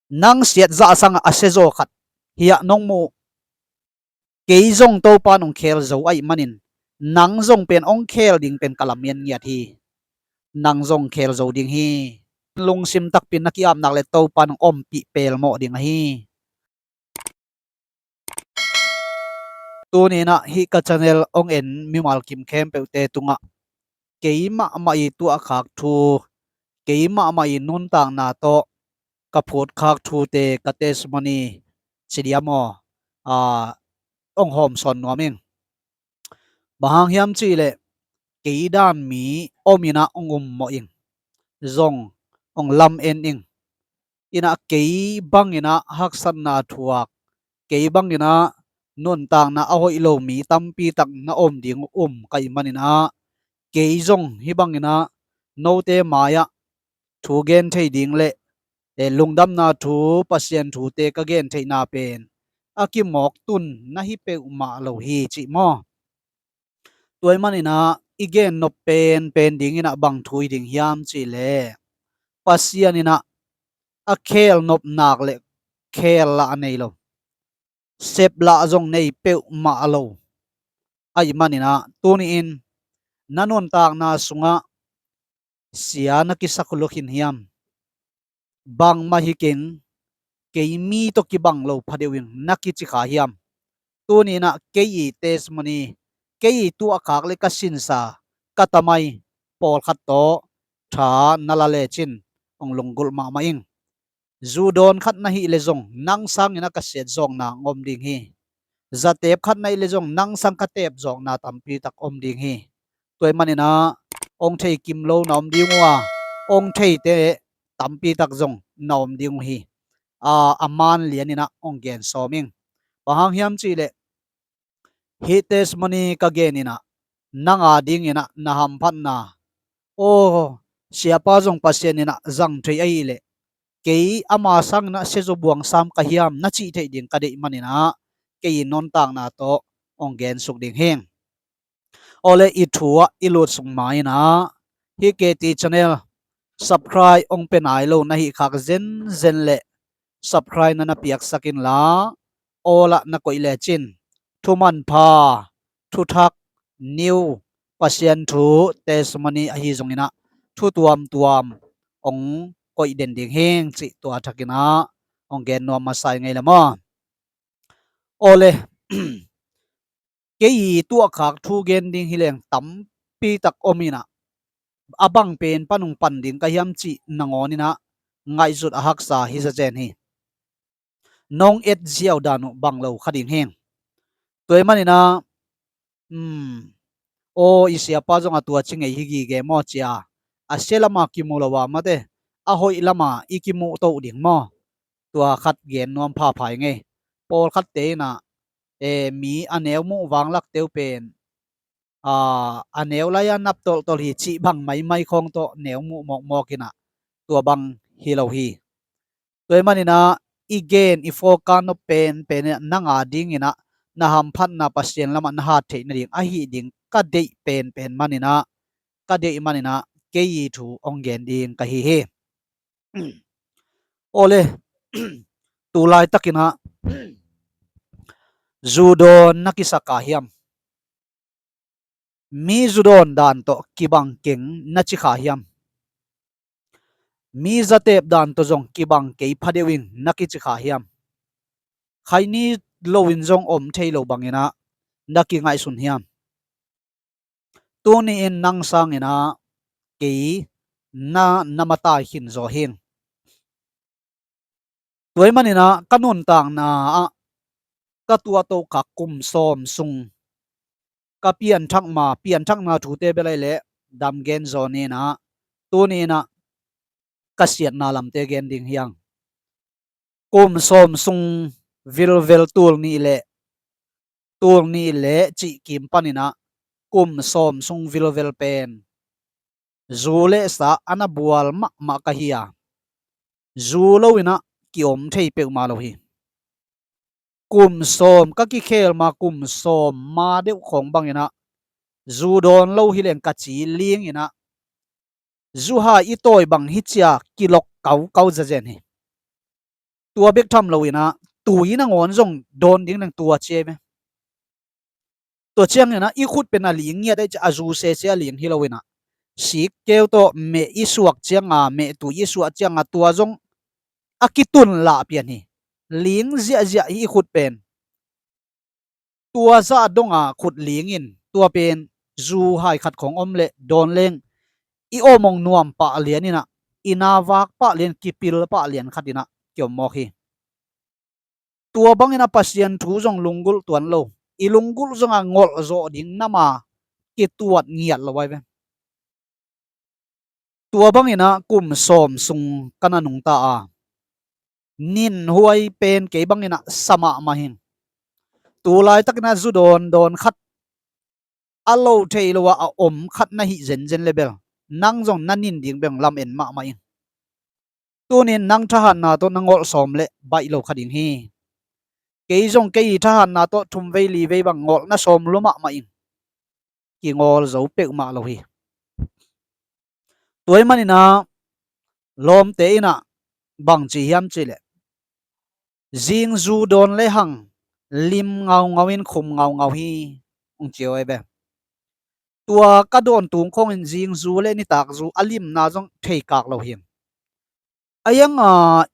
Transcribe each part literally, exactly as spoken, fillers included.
Nang siat zah sangah a siazaw khat hiah nong muh, kei zong Topa in hong khel zo ahih manin nang zong pen hong khel ding pen ka lamen ngiat hi. Nang zong khel zo ding hi. Lungsim takpi na ki-apnak le Topa in hong ompih pelmawh ding ahi. Tuni inah hih ka channel hong en mimal kim khempeuhte tungah kei mahmah i tuahkhak thu, kei mahmah i nuntakna tawh ka phutkhak thute, ka testimony ci diam aw, a, hong hawmsawn nuam ing. Bang hang hiam cihleh kei dan mi om inah hong um mawh ing. Zong hong lam en ing. Inah kei bang inah haksatna thuak, kei bang inah nuntakna a hoih lo mi tampi tak na om ding um ka hih man inah, kei zong hih bang inah note mai-ah thu gen thei ding le, eh, lungdamna thu, Pasian thute ka gen theihna pen a kimawk tun na hi peuhmah lo hi cih maw? Tua ahih man inah i gen nop penpen ding inah bang thu hi ding hiam cihleh, Pasian inah a khel nop nak le khel lah a nei lo, sep lah zong nei peuhmah lo ahih man inah, tuni-in na nuntakna sungah sia na kisak lua khin hiam? Bangmah hi keng, kei mi tawh kibang lo phadeuh ing na kici kha hiam? Tuni inah kei i testimony, kei i tuahkhak le ka sinsa, ka tamai pawlkhat tawh tha na la lecin hong lunggulh mahmah ing. Zu dawn khat na hih leh zong nang sangin a ka siatzawkna hong om ding hi. Zatep khat na hih leh zong nang sang ka tepzawkna tampi tak om ding hi. Tua ahih man inah hong thei kim lo na om ding uh a, hong theite tampi tak zong na om ding uh hi. A, a man lian inah hong gen sawm ing. Bang hang hiam cihleh hih testimony ka gen inah nang a ding inah na hamphatna, aw, siapa zong Pasian inah zang thei ahih leh kei ama sang inah siazaw buang sam ka hiam na cih theih ding ka deih man inah kei i nuntakna tawh hong gen suk ding hi. Awle, i thu ah i lut sung ma inah hih K T channel subscribe hong pia nai lo na hih khak zenzen le subscribe na na piaksak inla, all ah na koih lecin thu manpha, thuthak, new, Pasian thu, testimony ahi zong inah thu tuamtuam hong koih den ding hing cih tua thak inah hong gen nuam masa ing ei le maw? Awle, kei i tuahkhak thu gen ding hi leng tampi tak om inah, a bang pen pan hong pan ding ka hiam cih nangawn inah ngaihsut a haksa hi zazen hi. Nong et ziau dan uh bang lo kha ding hing. Tua ahih man inah, um, aw, i siapa zong a tua ci ngei hi gige maw cia, a sia lama kimu lo a mate, a hoih lama i kimuh toh ding maw? Tua khat gen nuam phapha ing ei. Pawlkhatte inah, eh, mi a neu muh vanglakte uh pen, a, a neu lai-a nap tolhtolh hi cih bang maimai khawng tawh neu muh mawkmawk inah tua bang hi lo hi. Tua ahih man inah i gen i focus nop penpen inah nang a ding inah na hamphatna Pasian lamah na hat theih nading ahi ding ka deih penpen man inah, ka deih man inah kei i thu hong gen ding ka hi hi. Awle, tu laitak inah zu dawn na kisak a hiam? Mi zu dawn dan tawh kibang keng na ci kha hiam? Mi zatep dan tawh zong kibang kei phadeuh ing na kici kha hiam? Khaini lo in zong om thei lo bang inah na kingaihsun hiam? Tuni in nang sang inah kei na, na matai khin zaw hing. Tua ahih man inah ka nuntakna ah ka tuahtohkhak kum sawm sung ka pianthak ma, pianthakna thute bel ahih leh dam gen zaw ni inah, tuni inah ka siatna lamte gen ding hi hang. Kum sawm sung vilvel tul nih leh, tul nih leh cih kim pan inah kum sawm sung vilvel pen zu le sa a na bual mahmah ka hi a, zu lo inah ki-om thei peuhmah lo hi. Kum sawm ka kikhel ma, kum sawm ma deuh khawng bang inah zu dawn lo hi leng ka ci ling inah, zu hai i tawi bang hi cia kilok kaukau zazen hi. Tua bek tham lo inah tui nangawn zong dawn ding nang tua ci ei ve. Tua cianginah i khut pen a ling ngiat ei ci a, zu sese a ling hi lo inah sikkeu tawh meh i suak cianga, meh tui i suak cianga tua zong a kitun lah pian hi. Ling ziahziah hi i khut pen. Tua zah donga khut lingin tua pen zu hai khat khong om leh dawn leng i awmong nuam pah lian inah i na vak pah lian, kipil pah lian khat inah kiom mawk hi. Tua bangin a Pasian thu zong lunggulh tuan lo, i lunggulh zonga ngolh zawh ding nama kituat ngiat lo ai ve. Tua banginah kum sawm sung ka na nungta a, ninhuai pen kei banginah sa mahmah hi. Tu laitakinah zu dawndawn khat a lo thei lo a, a om khat na hih zenzen le bel nang zong na nin ding beng lam en mahmah ing. Tunin nang thahatna tawh na ngolh sawm leh baih lo kha ding hi. Kei zong kei i thahatna tawh thum vei li vei bang ngolh na sawm lua mahmah ing. Kingawl zo peuhmah lo hi. Tua ih maninah lawmte inah bang ci hiam cihleh, zingzu dawn lehang lim ngaungau in khum ngaungau hi, hong ci uh ei ve. Tua ka dawn tung khawngin zingzu le nitakzu a limna zong theikak lo hi. A ianga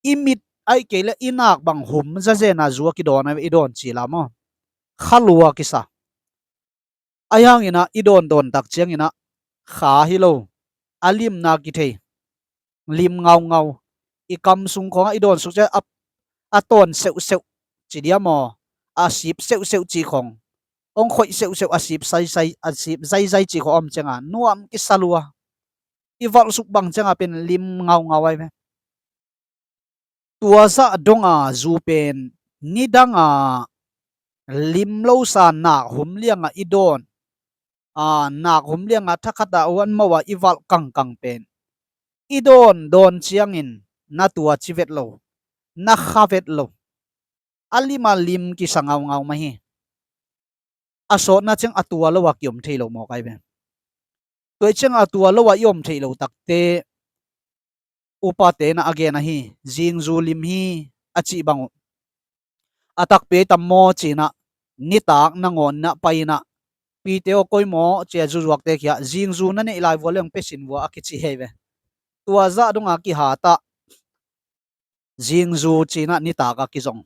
i mit aih kei le i nak bang hum zazena zu a kidawn a i dawn cila maw, kha lua kisa. A ianginah i dawndawn tak cianginah kha hi lo, a limna kithei, lim ngaungau. I kam sung khawngah i dawn suk ciah a, a tawn seuhseuh ci dia maw, a sip seuhseuh ci khawng, hong khoih seuhseuh, a sip saisai, a sip zaizai ci khawng om cianga nuam kisa lua. I valhsuk bang cianga pen lim ngaungau ai ve. Tua zah donga zu pen nidanga lim losa nak hum lianga i dawn, a, nak hum lianga thakhata uan moa i valh kangkang pen i dawn dawn ciangin na tua ci vet lo, na kha vet lo. A lima lim kisa ngaungau mah hi. A sawtna ciang a tua lo a kiom thei lo mawk ai ve. Tua ih ciang a tua lo a i om theih lo takte upate na a gen ahi, zingzu lim hi a cih bang uh. A takpi ei tam maw cinah nitak nangawn inah pai inah, pite aw koi maw cia zuzuakte kia zingzu na neih lai vua leng pesin vua a kici hei ve. Tua zah donga kihatah zingzu cinah nitak a kizong.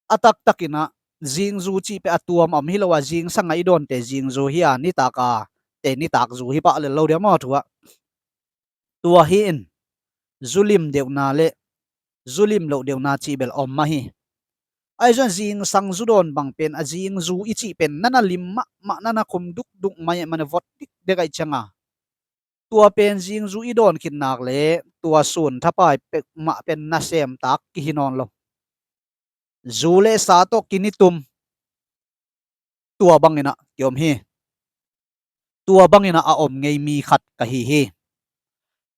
A taktakinah zingzu cih peh a tuam a om hi lo a, zingsanga i dawnte zingzu hi a, nitaka te nitakzu hi pah lel lo dia maw thu ah. Tua hi in zulim deuhna le zulim loh deuhna cih bel om mah hi. Ahi zong zingsang zu dawn bang pen a zingzu i cih pen nana lim mahmah, nana khum dukduk mai mana vot dikdek aih cianga tua pen zingzu i dawn khit nak le tua sun thapai peuhmah pen nasemtak kihi nawn lo. Zu le sa tawh kinitum tua banginah kiom hi. Tua banginah a om ngei mi khat ka hi hi.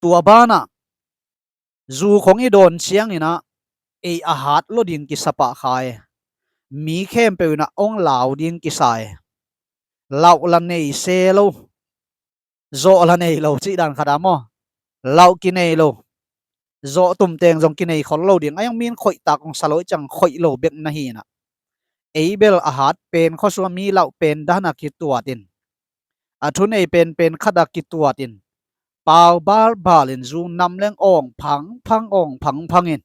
Tua banah zu khong i dawn cianginah ei a hat lo ding kisa pah kha e. Mi khempeuh inah ong lau ding kisa e. Lauh la nei se lo, zawh la nei lo cih dan khat a maw. Lauh kinei lo, zawh tumteng zong kinei khol lo ding. A iang min khoihtak hong sa lo ih ciang khoih lo bek na hi inah, ei bel a hat pen khuasung a mi lauh pen dana kituatin, a thunei penpen khata kituatin, pau balbalin zu nam leng awng phangphang, awng phangphangin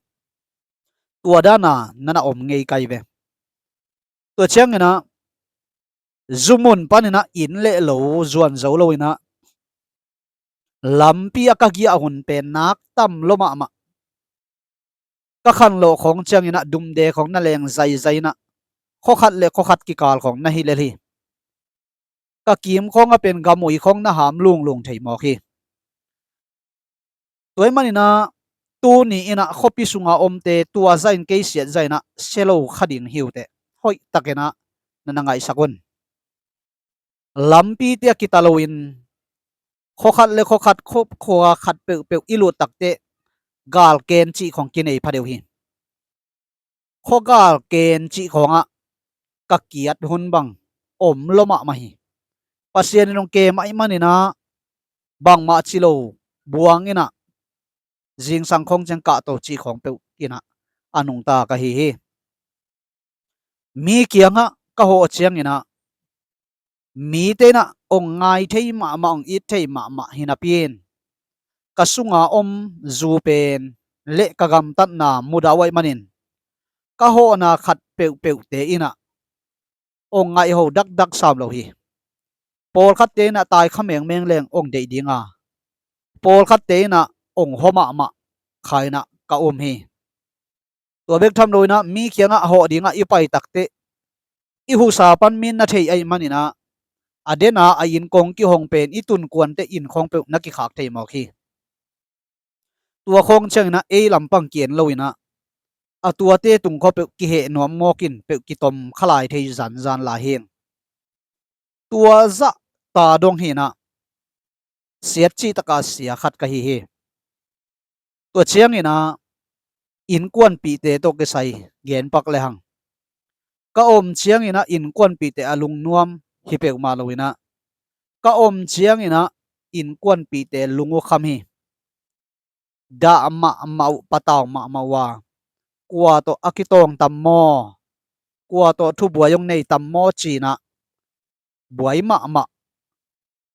tua dana nana om ngei kai ve. Tua cianginah zumun paninah inn le lo zuan zo loinah lampi a ka giah hun pen nak tam lo mahmah. Ka khanlawh khawng cianginah dumde khawng na leng zaizai inah khuakhat le khuakhat kikal khawng na hi lel hi. Ka kim khawng a pen gamui khawng na ham lunglung thei mawk hi. Tua ih maninah tuni inah khuapi sunga omte tua zahin kei siat zahinah sia lo kha ding hi uh teh, hoihtakinah na na ngaihsak un. Lampite a kita loin khuakhat le khuakhat, khua, khua khat peuhpeuh i lut takteh galken cih khawng kinei pha deuh hi. Khuagalken cih khawngah ka kiat hun bang om lo mahmah hi. Pasian in hong kem ahih maninah bangmah ci lo buang inah zingsang khawng ciang kahto cih khawng peuh inah a nungta ka hi hi. Mi kiangah ka hawh cianginah mite inah ong ngai thei mahmah, ong it thei mahmah hi napi in ka sunga om zu pen le ka gamtatna mudah uh ahih manin ka hawhna khat peuhpeuhte inah ong ngaihho dakdak sam lo hi. Pawlkhatte inah taikha mengmeng leng ong deih dinga, pawlkhatte inah ong hua mahmah kha inah ka um hi. Tua bek tham lo inah mi kiangah hawh dingah i pai takteh i husa pan mi na thei ahih maninah a dena a inn kong kihong pen i tunkuante inn khawng peuh na kikhak thei mawk hi. Tua khawng cianginah ei lampang ki-en lo inah a tuate tung khawng peuh kiheh nuam mawkin peuh kitom kha lai thei zanzan lai hi. Tua zah ta dong hi inah siat cih taka sia khat ka hi hi. Tua cianginah innkuanpihte tawh kisai genpak lehang ka om cianginah innkuanpihte a lungnuam hi peuhmah lo inah ka om cianginah innkuanpihte lung uh kham hi. Dah mahmah uh, patau mahmah uh a, kua tawh a kitawng tam maw, kua tawh thubuai ong nei tam maw ci inah buai mahmah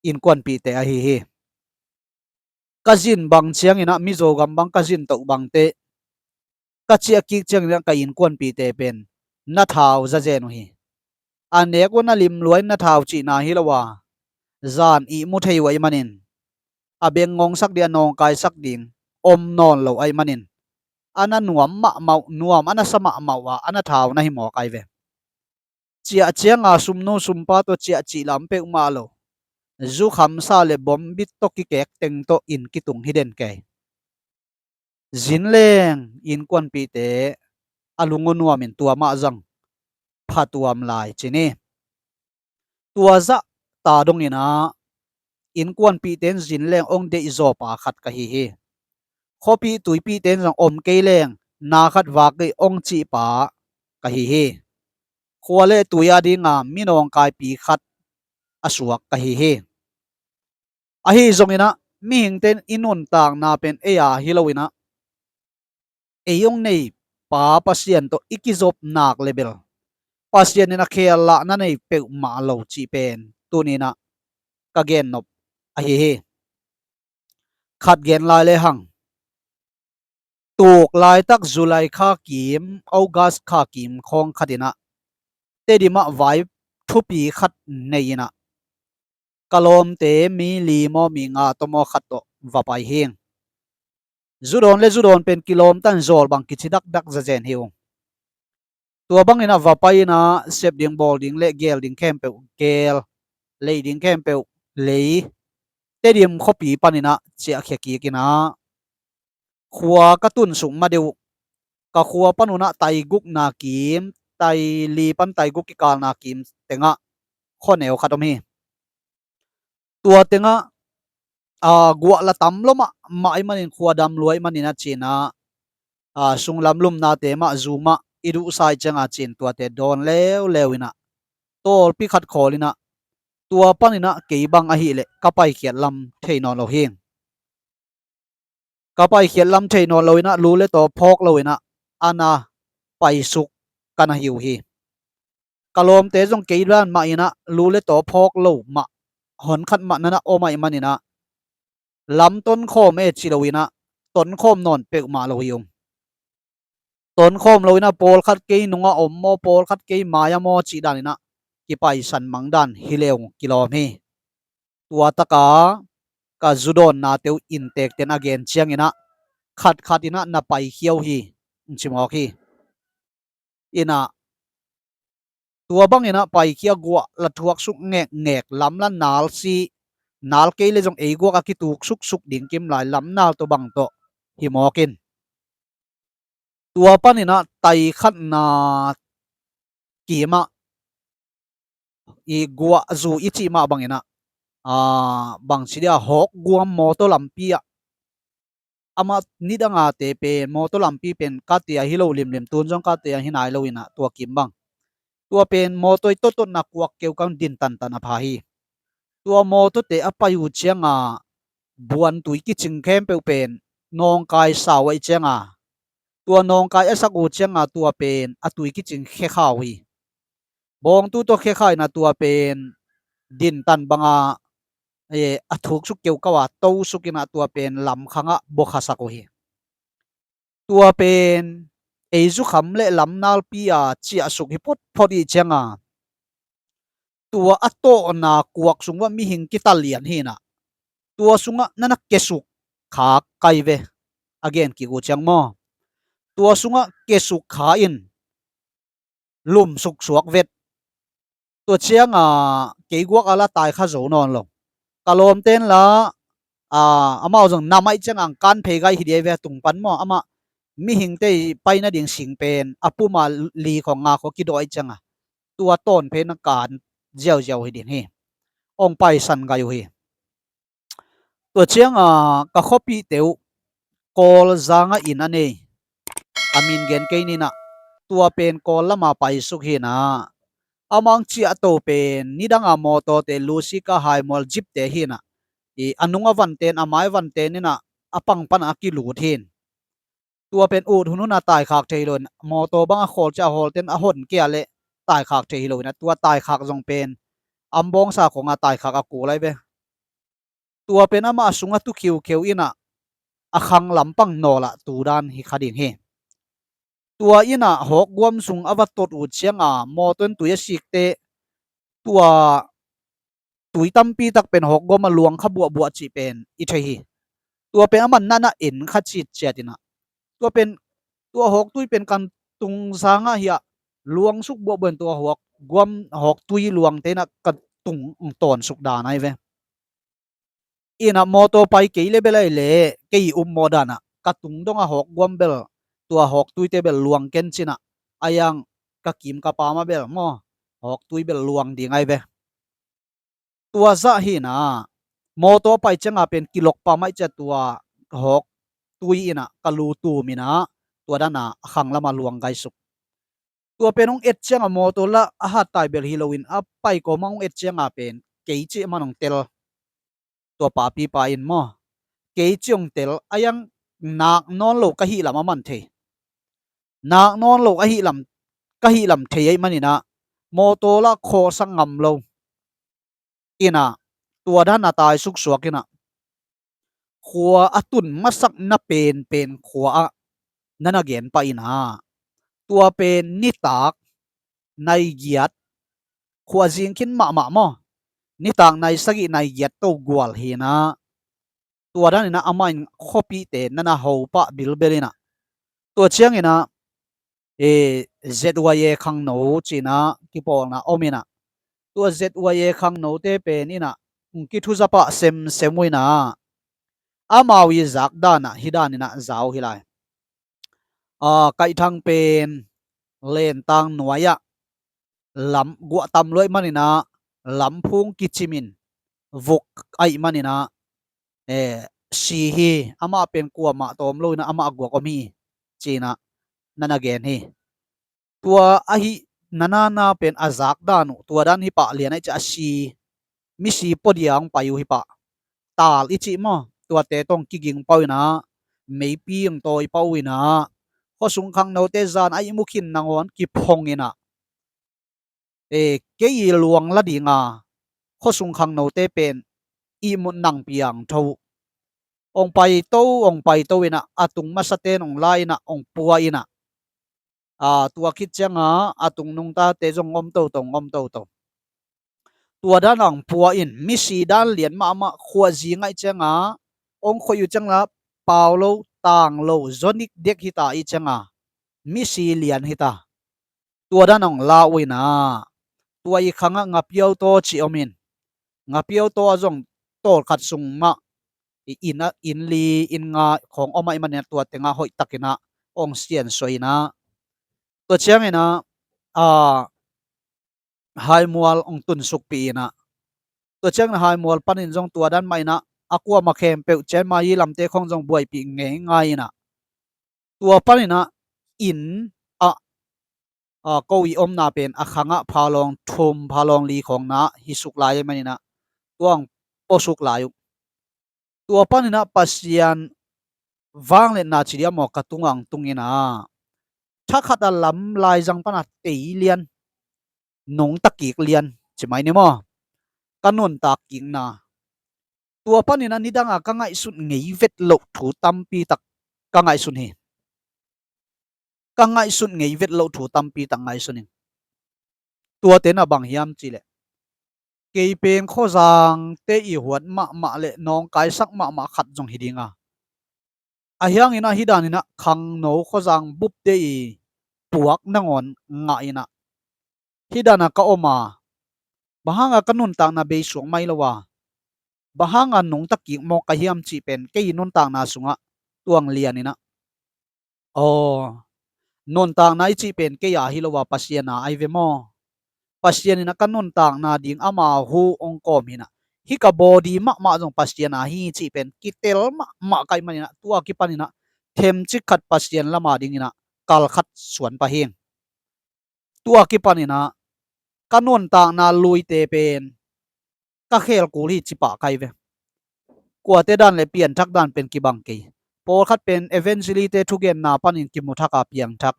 innkuanpihte ahi hi. Ka zin bang cianginah Mizo gam bang ka zin toh bangteh ka ciah kik cianginah ka innkuanpihte pen na thau zazen uh hi. A nek uh na limluai na thau cihna hi lo a, zan ihmu thei uh ahih manin a beng ngongsak ding, a nawngkaisak ding om nawn lo ahih manin a na nuam mahmah uh, nuam a na sa mahmah uh a, a na thau na hi mawk ai ve. Ciah cianga sumnu sumpa tawh ciah cih lam peuhmah lo, zukhamsa le bombit tawh kikek teng tawh inn kitung hi den kei. Zin leng innkuanpihte a lung uh nuamin tua mah zang phatuam lai ci ni. Tua zah ta donginah innkuanpihte in zin leng ong deihzawpa khat ka hi hi. Khuapih tuipihte in zong om kei leng na khat vak kei ong cihpa ka hi hi. Khua le tui a dinga minawngkaipi khat a suak ka hi hi. Ahi zonginah mihingte in i nuntakna pen ei a hi lo inah ei ong nei Pa Pasian tawh i kizop nak le bel Pasian in a khel lah na nei peuhmah lo cih pen tuninah ka gennop ahi hi. Khat gen lai lehang, tuk laitak July kha kim, August kha kim khawng khatinah Tedim ah vai thupi khat nei inah ka lawmte mi li maw mi nga tawh maw khat tawh va pai hing. Zudawn le zudawn pen kilawmtan zawl bang kici dakdak zazen hi ung. Tua bangin a va pai inah sep ding bawl ding le gel ding khempeuh gel, lei ding khempeuh lei, Tedim khuapi paninah ciahkhia kik inah khua ka tunsuk ma deuh uh. Ka khua pan unah taigukna kim, taili pan taiguk kikalna kim tengah khuaneu khat om hi. Tua tengah a, guah la tam lua mahmah ahih manin khua dam lua ahih manin a cinah a, sunglam lumnate mah zu mah i duhsa ahih cianga cin tuate dawn leuleu inah tawlpi khat khawl inah tua paninah kei bang ahileh ka paikhiat lam thei nawn lo hi. Ka paikhiat lam thei nawn lo inah lu le taw phawk lo inah a na paisuk ka na hi uh hi. Ka lawmte zong kei dan mah inah lu le taw phawk lo mah, honkhat mah na na om ahih maninah lam tonkhawm e ci lo inah tonkhawm nawn peuhmah lo hi ung. Tonkhawm lo inah pawlkhat kei nungah om maw, pawlkhat kei mai-ah maw cih dan inah kipaisan mang dan hi le ung kilawm hi. Tua taka ka zu dawnnate uh inntekten a gen cianginah khatkhat inah na paikhia uh hi, ci mawk hi. Inah tua banginah paikhia guah la thuaksuk ngekngek, lam la nalsi, nal kei le zong ei guak a kituksuk suk ding kim lai lam nal tawh bang tawh hi mawk in. Tua paninah taikhatna kimah i guah zu i cih mah banginah, a, bangci dia hawk guam mawtaw lampi ah amah nidangate pen mawtaw lampi pen kate a hi lo limlim, tun zong kate a hi nai lo inah tua kim bang tua pen mawtaw i tototna kuak keukang din tantan a pha hi. Tua mawtawte a pai uh cianga buantui kicing khempeuh pen nawngkai sau ahih cianga Tua nawngkai a sak uh cianga tua pen a tui kicing khekha uh hi. Bawngtu tawh khekha inah tua pen dintan banga, eh, a thuksuk keukau a tosuk inah tua pen lamkhangah bawkhasak uh hi. Tua pen ei zukham le lamnalpi a ciahsuk hi photphot ih cianga tua a tawhna kuak sung uah mihing kitalian hinah tua sungah nana kesuk khak kai ve. A gen kik uh ciang maw? Tua sungah kesuk kha in lumsuk suak vet. Tua cianga kei guak a la taikha zo nawn lo. Ka lawmten la, a, amau zong na maih cianga ang kan phei gai hi diai ve a tung pan maw? Amah mihingte i pai nading sing pen a puma li khawng nga khawng kidawh ih cianga tua tawn phei na kan ziauziau hi ding hi. Ong paisan gai uh hi. Tua cianga ka khuapihte uh Kawlzanga inn a nei a min gen kei ninah tua pen Kawl lama paisuk hinah amang ciahto pen nidanga mawtawte Lusika Haimual jipte hinah i a nung a vanten a mai vanten inah a pang panah a kilut hin. Tua pen ut hun hunah taikhak thei hi loin mawtaw bang a khawl ciah a hawlten a hon kia le taikhak thei hi loinah tua taikhak zong pen ambawngsa khawngah taikhak a kul ai ve. Tua pen amah a sungah tu khiukheu inah a khang lampang nawlah tu dan hi kha ding hi. Tua inah hawkguam sung a va tot uh cianga mawtaw in tui a sikte tua tui tampi tak pen hawkguam a luang kha buahbuah cih pen i thei hi. Tua pen amah nana en kha citciat inah tua pen tua hawktui pen kan tung sangah hiah luangsuk buahbuah in tua hawkguam hawktui luangte inah ka tung tawnsuk dan ai ve. Inah mawtaw pai kei le bel ai le kei i um mawh danah ka tung dongah hawkguam bel tua hawktuite bel luang ken cinah a yang ka kim ka pamah bel maw hawktui bel luang ding ai ve. Tua zah hinah mawtaw a pai cianga pen kilok pamah i ciah tua hawktui inah ka lu tum inah tua dana a khang lama luang gaisuk. Tua pen hong et cianga mawtaw lah a hattai bel hi loin a pai kawmah hong et cianga pen kei cih man hong tel. Tua papipa in maw kei cih hong tel a yang nak nawn lo ka hih lam a man thei. Nak nawn lo a hih lam ka hih lam thei aih maninah mawtaw lah khawsak ngam lo. Inah tua dana taisuk suak inah khua a tun masak na penpen khua ah nana gen pah inah tua pen nitak nai giat khua zing khin mahmah maw nitak nai sagih nai giat to gual hinah tua daninah amah in khuapihte nana ho pah bilbel inah tua cianginah e, Z Y A khangno cinah kipawlna om inah tua Z Y A khangnote pen inah kithuzapah semsem uh inah amau i zak danah hi daninah zau hi lai. A, Kaihthang pen lentang nuai-ah lam guahtam luaih maninah lamphung kicimin vuk aih maninah e, si hi. Amah pen kuamah tawm loinah amah guak om hi cinah nana gen hi. Tua ahi nanana pen a zak dan uh tua dan hi pah lian aih ciah a si misi pawdia hong pai uh hi pah. Tal i cih maw tuate tawh hong kiging pah uh inah meipi hong tawi pah uh inah khuasung khangnote zan a ihmu khin nangawn kiphong inah e, kei i luang la dinga khuasung khangnote pen ihmut nang piang tho uh. Ong paito ong paito inah a tung masaten ong la inah ong pua inah a, tua khit cianga a tung nungtate zong om toto ong om toto. Tua dan ang pua in misi dan lian mahmah khuah zi ngaih cianga ong khoih uh ciangla pau lo tang lo zonik dek hita ih cianga misi lian hita. Tua dan ang la uh inah tua i khangah ngapiau taw cih om in ngapiau taw a zong tawlkhat sung mah i inn a, inn li inn nga khawng om ahih maninah tua tengah hoih takinah ong siansuah inah tua cianginah a, haimual ong tunsukpih inah tua cianginah haimual panin zong tua dan mah inah a kuamah khempeuh cianmah i lamte khawng zong buaipih ngeingai inah tua paninah inn ah a, ko i omna pen a khangah phalawng thum phalawng li khawng na hi suk lai ahih maninah tua ang pua suk lai uh. Tua paninah Pasian vangliatna ci diam aw, ka tungah tung in ah, thakhat a lam laizang pana tei lian, nungta kik lian ci mai ni maw, ka nuntak kikna. Tua panin ah nidanga ka ngaihsut ngei vet loh thu tampi tak ka ngaihsun hi. Ka ngaihsut ngei vet loh thu tampi tak ngaihsun ing. Tuate na bang hiam cihleh, kei pen khuazangte i huat mahmah le nawngkaisak mahmah khat zong hi dinga, a hiangin ah hih danin ah khangno khuazang bupte i puak nangawn ngah in ah, hih dana ka om a, bang hanga ka nuntakna beisuak mai lo a, bang hanga nungta kik mawk ka hiam cih pen kei i nuntakna sungah tuang lian in ah, aw, nuntakna i cih pen kei a hi lo a, Pasian a ai ve maw? Pasian in ah ka nuntakna ding ama hu hong kawm hi in ah, hih ka body mahmah zong Pasian a hi cih pen kitel mahmah ka hih manin ah, tua kipanin ah themcik khat Pasian lama dingin ah kal khat suan pah hi ing. Tua kipanin ah ka nuntakna luite pen ka khel kul hi ci pah ka hi ve. Kuate dan le pianthak dan pen kibang kei. Pawlkhat pen evangelist-te thugenna panin kimu thak a piangthak.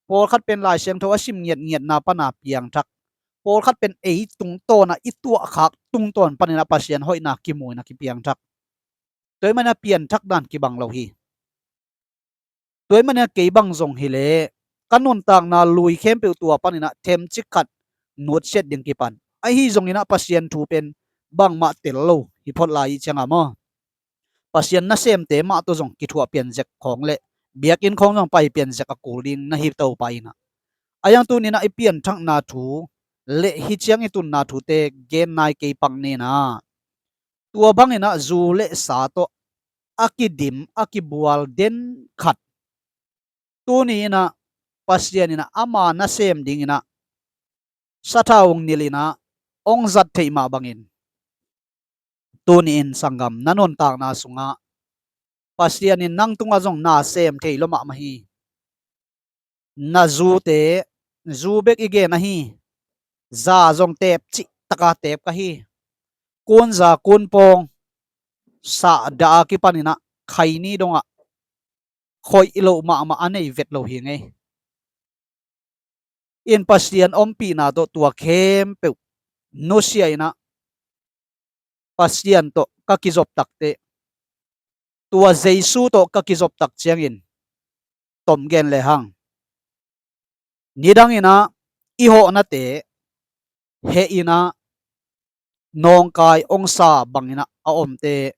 Pawlkhat pen Lai Siangtho a sim ngiatngiatna pana piangthak. Pawlkhat pen ei tungtawn a i tuahkhak tungtawn panin ah Pasian hoihna kimu in ah kipiangthak. Tua ahih manin ah pianthak dan kibang lo hi. Tua ahih manin ah kei bang zong hileh ka nuntakna lui khempeuh tua panin ah themcik khat nutsiat ding kipan. Ahi zongin ah Pasian thu pen bangmah tel lo hi phot lai i cianga maw, Pasian nasemte mah tawh zong kithuah pianzek khawng le biakinn khawng zong pai pianzek a kul ding na hi to pah in ah, a hiang tunin ah i pianthakna thu le hih ciang i tunna thute gen nai kei pak ni in ah, tua bangin ah zu le sa tawh a kidim a kibual den khat, tuni in ah Pasian in ah ama nasem dingin ah sathau hong nilh in ah hong zat theih mah bangin, tuni in sanggam na nuntakna sungah Pasian in nang tungah zong na sem thei lo mahmah hi. Na zute, zu bek i gen ahi, za zong teep cih taka teep ka hi. Kunza kunpawng sahdah a kipanin ah khaini dongah khoih loh mahmah a nei vet lo hi ngei. In Pasian ompihna tawh tua khempeuh nusia in ah Pasian tawh ka kizop takte, tua Jesu tawh ka kizop tak ciangin tom gen lehang, nidangin ah i hawhnate heh in ah nawngkai hong sa bangin ah a omte,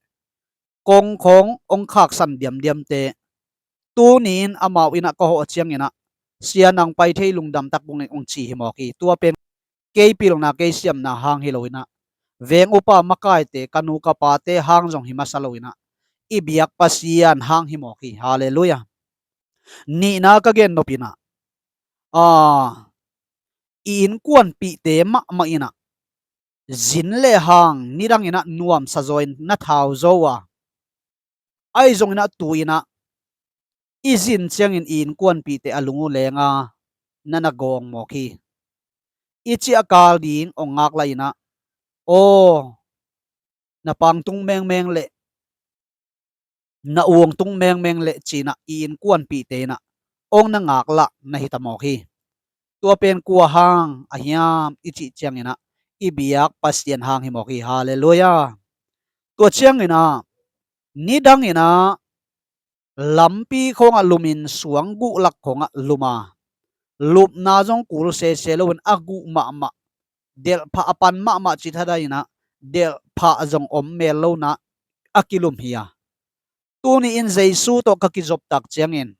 kong khawng hong khaksan diamdiamte, tuni in amau in ah ka hawh ciangin ah Sia, nang pai thei, lungdam tak ung, hong ci hi mawk hi. Tua pen kei pilna kei siamna hang hi lo in ah, veng upa makaite, ka nu ka pate hang zong hi masa lo in ah, i biak Pasian hang hi mawk hi. Halleluiah. Nihna ka gen nop in ah, aa, i innkuanpihte mahmah in ah zin lehang nidangin ah nuamsa zaw in na thau zo a, ahi zongin ah tu-in ah i zin ciangin i innkuanpihte a lung uh lenga na na gawng mawk hi. I ciah kal ding hong ngaklah in ah, aw, na pang tung mengmeng leh, na uang tung mengmeng leh ci-in ah i innkuanpihte in ah hong na ngaklah na hi ta mawk hi. Tua pen kua hang a hiam i cih ciangin ah i biak Pasian hang hi mawk hi. Halleluiah. Tua ciangin ah nidangin ah lampi khawngah lumin suang guh lak khawngah lum a, lupna zong kul sese loin a guh mahmah, delhphah a pan mahmah cithada in ah delhphah zong om mel lo-in ah a kilum hi a, tuni in Jesu tawh ka kizop tak ciangin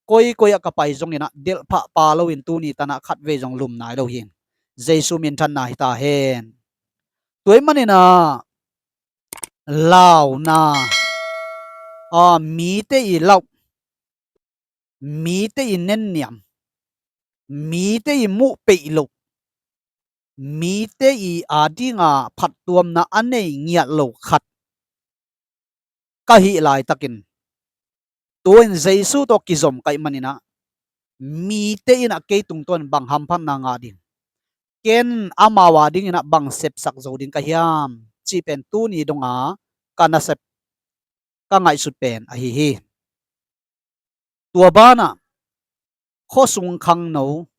koikoi ah ka pai zongin ah delhphah pha loin tuni tan ah khatvei zong lum nai lo hi. Jesu minthanna hi ta hen. Tua ahih manin ah launa, a, mite i lauh, mite i nenniam, mite i muh peih loh, mite i adinga phattuamna a nei ngiat lo khat ka hih laitakin, tu-in Jesu tawh kizom ka hih manin ah mite in ah kei tungtawn bang hamphatna ngah ding, ken amau adingin ah bang sepsak zo ding ka hiam cih pen tuni donga ka nasep, ka ngaihsut pen ahi hi. Tua banah khuasung khangno,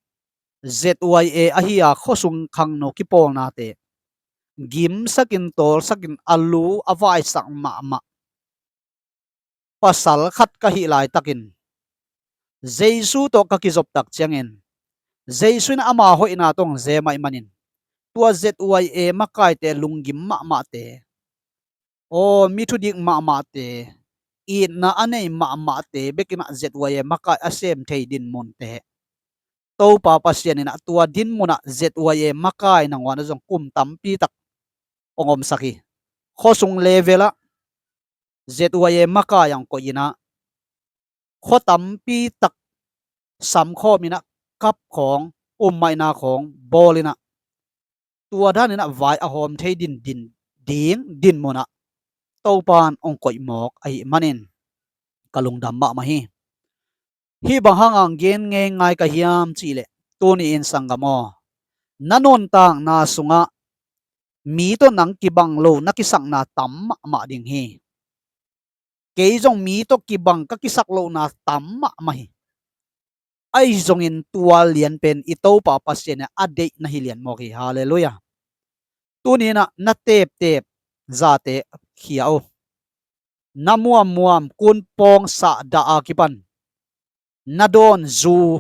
Z Y A ahi a khuasung khangno kipawlnate gimsakin tawlsakin a lu a vaisak mahmah pasal khat ka hih laitakin Jesu tawh ka kizoptak ciangin Jesu in ama hoihna tawh hong zem ahih manin tua Z Y A makaite lunggim mahmahte, aw, mi thudik mahmahte, itna a nei mahmahte bekinah Z Y A makai a sem thei dinmunte Topa Pasian inah tua dinmunah Z Y A makai nanguanah zong kum tampitak hong omsak hi. Khuasung level ah Z Y A makai ang koih inah khua tampitak samkhawm inah kap khawng, ummaihna khawng bawl inah tua dan inah vai a hawm thei din, din, ding dinmunah Topan hong koih mawk ahih manin ka lungdam mahmah hi. Hih bang hangah gen ngei ngai ka hiam cihleh, tuni-in sanggam aw, na nuntakna sungah mi tawh nang kibang lo na kisakna tam mahmah ding hi. Kei zong mi tawh kibang ka kisak lohna tam mahmah hi. Ahi zongin tua lianpen i Topa Pasian in a deih na hi lian mawk hi. Halleluiah. Tuni inah na teptep zate khia uh, na muammuam kunpawng sahdah a kipan na dawn zu,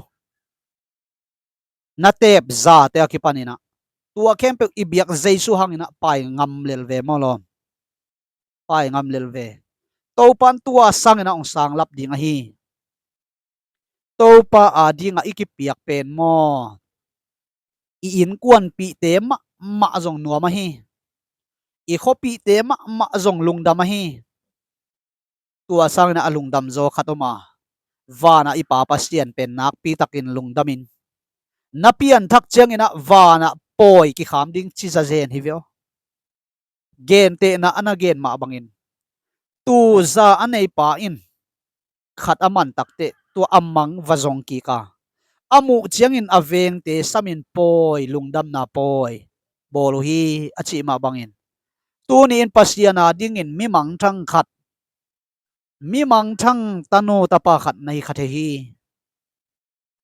na tep zate a kipan inah tua khempeuh i biak Jesu hang inah pai ngam lel ve maw lawm. Pai ngam lel ve. Topan tua sang inah hong sanglap ding ahi. Topa a dingah i kipiak pen maw, i innkuanpihte mahmah zong nuam ahi. I khuapihte mahmah zong lungdam ahi. Tua sang inah a lungdam zaw khat om a, vanah i Pa Pasian pen nakpitakin lungdamin na pianthak ciang inah vanah pawi kikham ding ci zazen hi ve aw. Gentehna a na gen mah bangin tuza a neipa in khat a man takteh tua a mang va zong kik a, a muh ciangin a vengte samin pawi, lungdamna pawi bawl uh hi a cih mah bangin tuni-in Pasian a dingin mi mangthang khat, mi mangthang tanu tapa khat na hi kha thei hi.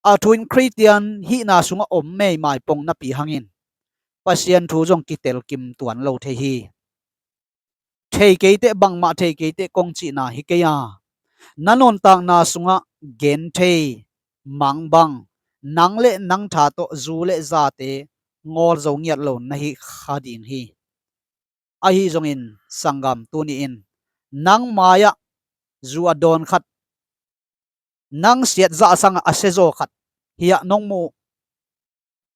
A thu in Khristian hihna sungah om meimai pong napi hangin Pasian thu zong kitelkim tuan lo thei hi. Thei keiteh, bangmah thei keiteh kong cihna hi kei a, na nuntakna sungah genthei, mangbang, nang le nang tha tawh zu le zate ngawl zo ngiat lo na hi kha ding hi. Ahi zongin sanggam, tuni-in nang mai-ah zu a dawn khat, nang siatzah sangah a siazaw khat hiah nong muh,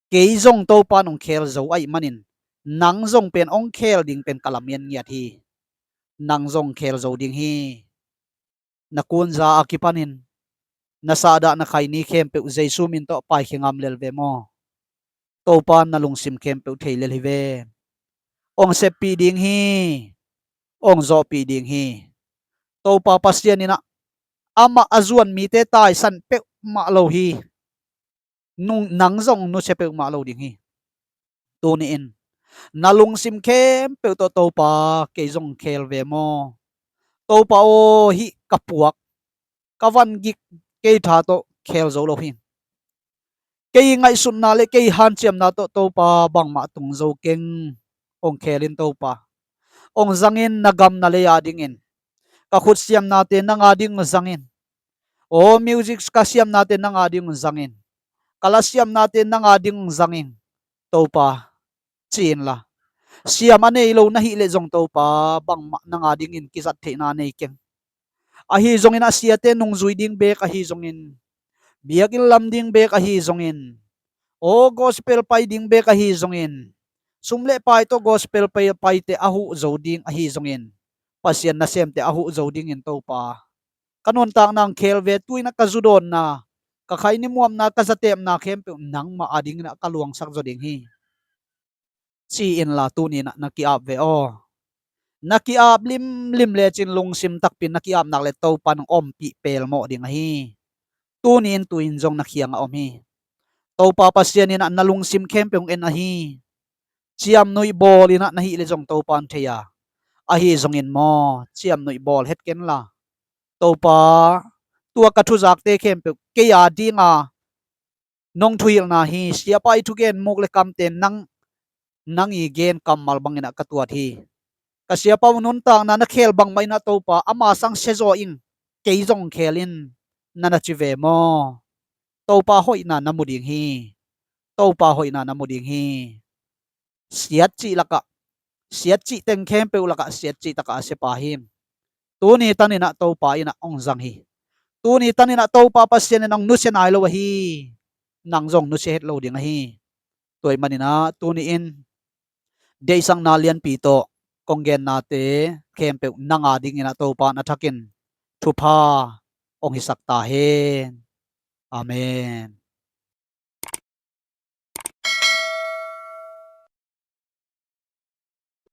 kei zong Topa nong khel zo ahih manin nang zong pen hong khel ding pen ka lamen ngiat hi. Nang zong khel zo ding hi. Na kunza a kipanin na sahdah na khaini khempeuh Jesu min tawh paikhia ngam lel ve maw? Topa na lungsim khempeuh thei lel hi ve. Hong seppih ding hi. Hong zawhpih ding hi. Topa Pasian inah amah a zuan mite taisan peuhmah lo hi. Nung, nang zong nusia peuhmah lo ding hi. Tuni-in na lungsim khempeuh tawh, Topa, kei zong khel ve maw? Topa aw, hih ka puak, ka van gik kei tha tawh khel zo lo hi. Kei ngaihsutna le kei hanciamna tawh, Topa, bangmah tung zo keng. Hong khel in, Topa. Hong zangin na gam na lei a dingin. Ka khut siamnate nang a ding zangin. Aw, music ka siamnate nang a ding zangin. Ka la siamnate nang a ding zangin, Topa, ci inla. Siam a nei lo na hih leh zong, Topa, bangmah nang a dingin kizat theihna nei keng. Ahi zongin a siate nungzui ding beek ahi zongin, biakinn lam ding beek ahi zongin, aw, gospel pai ding beek ahi zongin, sum le pai tawh gospel pai, paite a huh zo ding ahi zongin, Pasian nasemte a huh zo dingin, Topa, ka nuntakna hong khel ve. Tu-in ah ka zudawnna, ka khaini muamna, ka zatepna khempeuh nangmah a dingin ah ka luangsak zaw ding hi, ci inla, tuni-in ah na ki-ap ve aw. Na ki-ap limlim lecin, lungsim takpi na ki-ap nak le Topa in hong ompih pelmawh ding ahi. Tuni-in tu-in zong na kiangah om hi. Topa Pasian in ah na lungsim khempeuh hong en ahi. Ciamnuih bawl in ah na hih leh zong Topa in thei a, ahi zongin maw, ciamnuih bawl het kenla, Topa, Tua ka thuzakte khempeuh kei a dinga nong thuhilhna hi. Siapa i thugen muk le kamte nang, nang i gen kammal bangin ah ka tuat hi. Ka siapa uh nuntakna na khel bangmah in ah Topa, ama sang sia zaw ing, kei zong khel in, na na ci ve maw? Topa hoihna na mu ding hi. Topa hoihna na mu ding hi. Siat cih lakah, siat cih teng khempeuh lakah siat cih takah a siapa hi. Tuni tanin ah Topa in ah hong zang hi. Tuni tanin ah Topa Pasian in hong nusia nai lo ahi. Nang zong nusia het lo ding ahi. Tua ahih manin ah tuni in deihsakna lianpi tawh kong gennate khempeuh nang a dingin ah Topa na thakin thupha hong hisak ta hen. Amen.